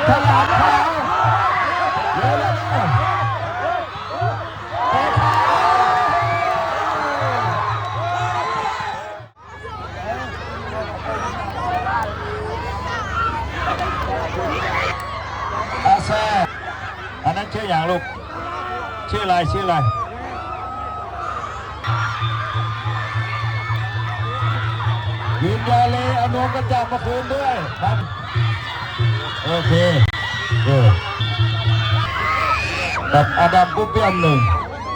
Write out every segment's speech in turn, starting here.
ฉลามขาว เร็วๆ เตะขา อาแซ อันนั้นชื่ออย่างลูก ชื่ออะไร ชื่ออะไร ยืนยันเลย เอานวมกระจับมาคืนด้วยครับ โอเค เออ กับอาดัมปุ๊บเปี้ยมหนึ่ง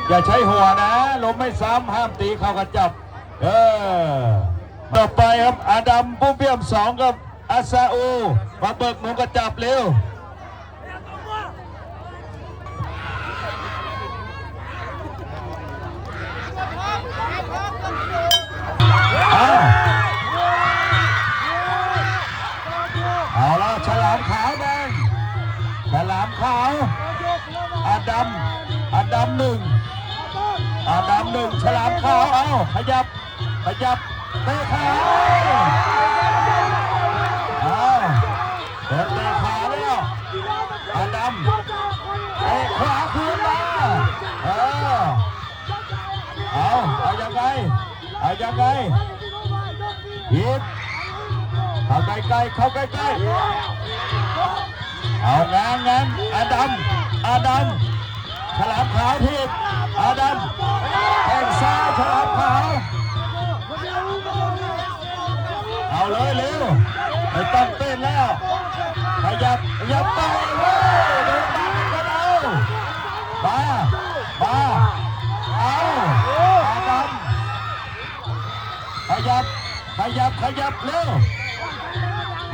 อย่าใช้หัวนะ ล้มไม่ซ้ำ ห้ามตีเข่ากระจับ เออ ต่อไปครับ อาดัมปุ๊บเปี้ยมสองกับอาซาอู มาเบิกนวมกระจับเร็ว เอา เอาละ ฉลามขาวแดง ฉลามขาว อาดัม อาดัมหนึ่ง อาดัมหนึ่ง ฉลามขาว เอา ขยับ ขยับ เตะขา เอา โดนเตะขาแล้ว อาดัม เตะขวาคืนมา เออ เอา เอายังไง เอายังไง ถีบ เข้าใกล้ๆ เข้าใกล้ๆ เอา ง้าง ง้าง อาดัม อาดัม ฉลามขาวถีบ อาดัม แข้งซ้าย ฉลามขาว เอาเลยเร็ว ไม่ต้องเต้นแล้ว ขยับ ขยับไปเว้ย โดนบังกันเอา มา มา เอา อาดัม ขยับ ขยับ ขยับเร็ว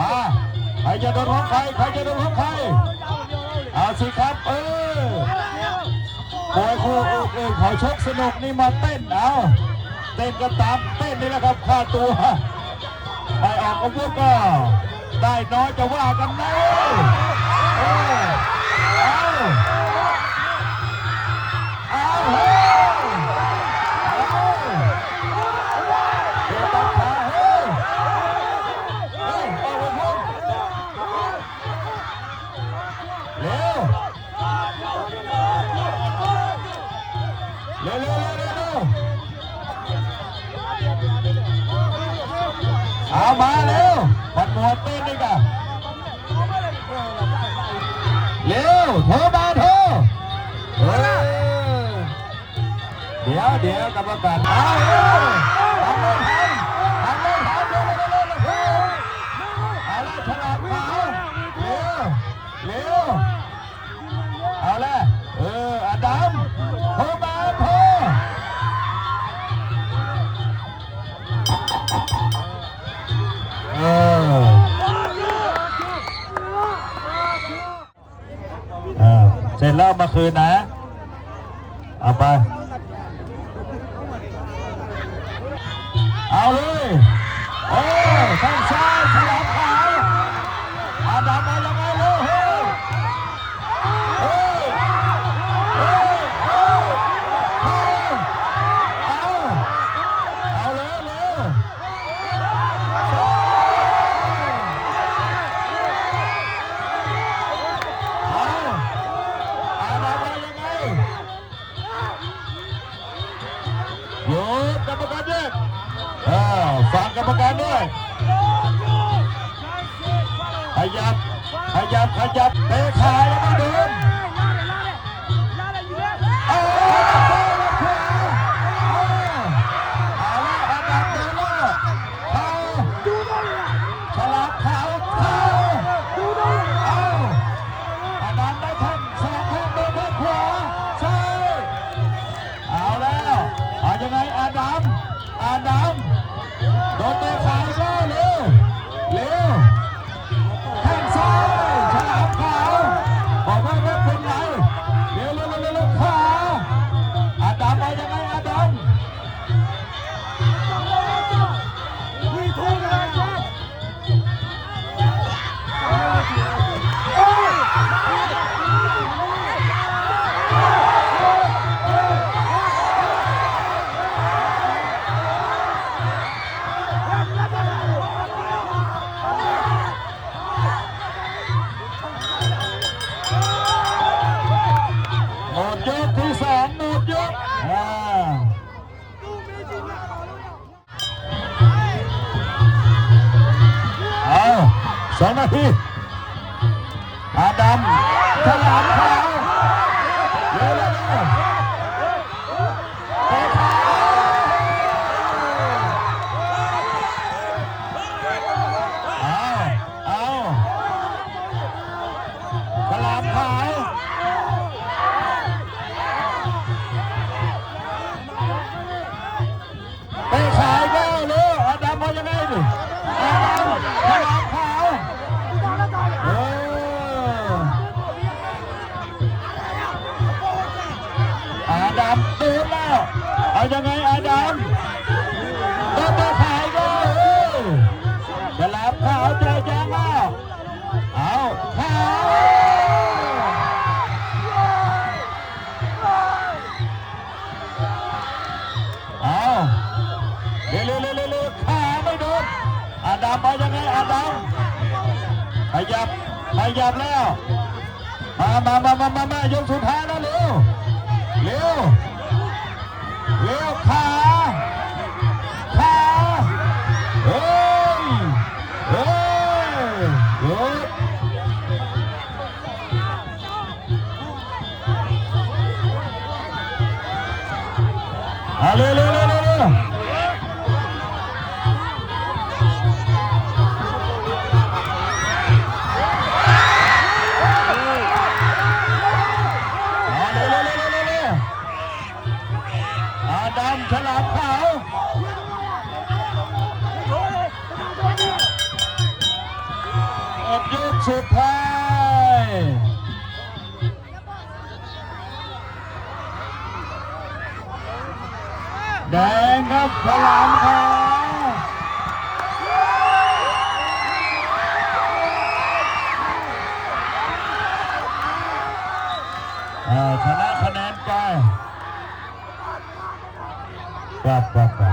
มา ใครจะโดนของใคร ใครจะโดนของใคร เอาสิครับ เออ มวยคู่อื่นๆ เขาชกสนุก นี่มาเต้น เอา เต้นก็ตามเต้นนี่แหละครับ ค่าตัว ไม่ออกอาวุธก็ได้น้อย จะว่ากันนะ เออ เอา เอา เฮ้ย เอา เฮ้ย เฮ้ย เอา เฮ้ย เร็ว เร็ว เร็ว เร็ว เร็ว เอามาเร็ว มันมัวเต้นด้วยกัน เร็ว โทรมา โทร เออ เดี๋ยว เดี๋ยว กรรมการ เอาเร็ว ทำไม่ทัน ทำไม่ทัน เร็ว เร็ว เร็ว เร็ว เอาละ ฉลามขาว เร็ว เร็ว เอาละ เออ อาดัม โทรมา โทร เออ เออ เสร็จแล้วเอามาคืนนะ เอาไป เอาเลย เออ แข้งซ้าย ฉลามขาว อาดัมมายังไงลูก เฮ้ย เฮ้ย เฮ้ย เฮ้ย เอา เอาเลย เร็ว เอา อาดัมมายังไง หยุด กรรมการด้วย เออ ฟังกรรมการด้วย ขยับ ขยับ ขยับ เตะขายังไม่โดน เอา เอา เอาละ อาดัมโดนแล้ว เข่า ฉลามขาว เข่า เอา อาดัมได้แข้ง สองแข้ง โดนแข้งขวา ใช่ เอาแล้ว เอายังไง อาดัม อาดัม โดนเตะขาอีกแล้ว เร็ว เร็ว แข้งซ้าย ฉลามขาว สองนาที อาดัม ฉลามขาว เร็วๆ เร็วๆ เอา เอา ฉลามขาว เตะขาอีกแล้วเร็ว อาดัมเอายังไงดิ อาดัม ฉลามขาว เออ อาดัมโดนแล้ว เอายังไงอาดัม โดนเตะขาอีกแล้ว เออ ฉลามขาวเจอแจ็คแล้ว เอา ขาว เอา เร็วๆๆๆๆ ขาไม่โดน อาดัมเอายังไง อาดัม ขยับ ขยับแล้ว มา มา มา มา มา มา ยกสุดท้ายแล้ว เร็ว เร็ว เร็ว ขา ขา เฮ้ย เฮ้ย หยุด เอาเร็วเร็วเร็วเร็วเร็ว เอาเร็วเร็วเร็วเร็วเร็ว อาดัมฉลามขาว หมดยกสุดท้าย แดงครับ ฉลามขาว เอ่อ ชนะคะแนนไป ครับ ครับ ครับ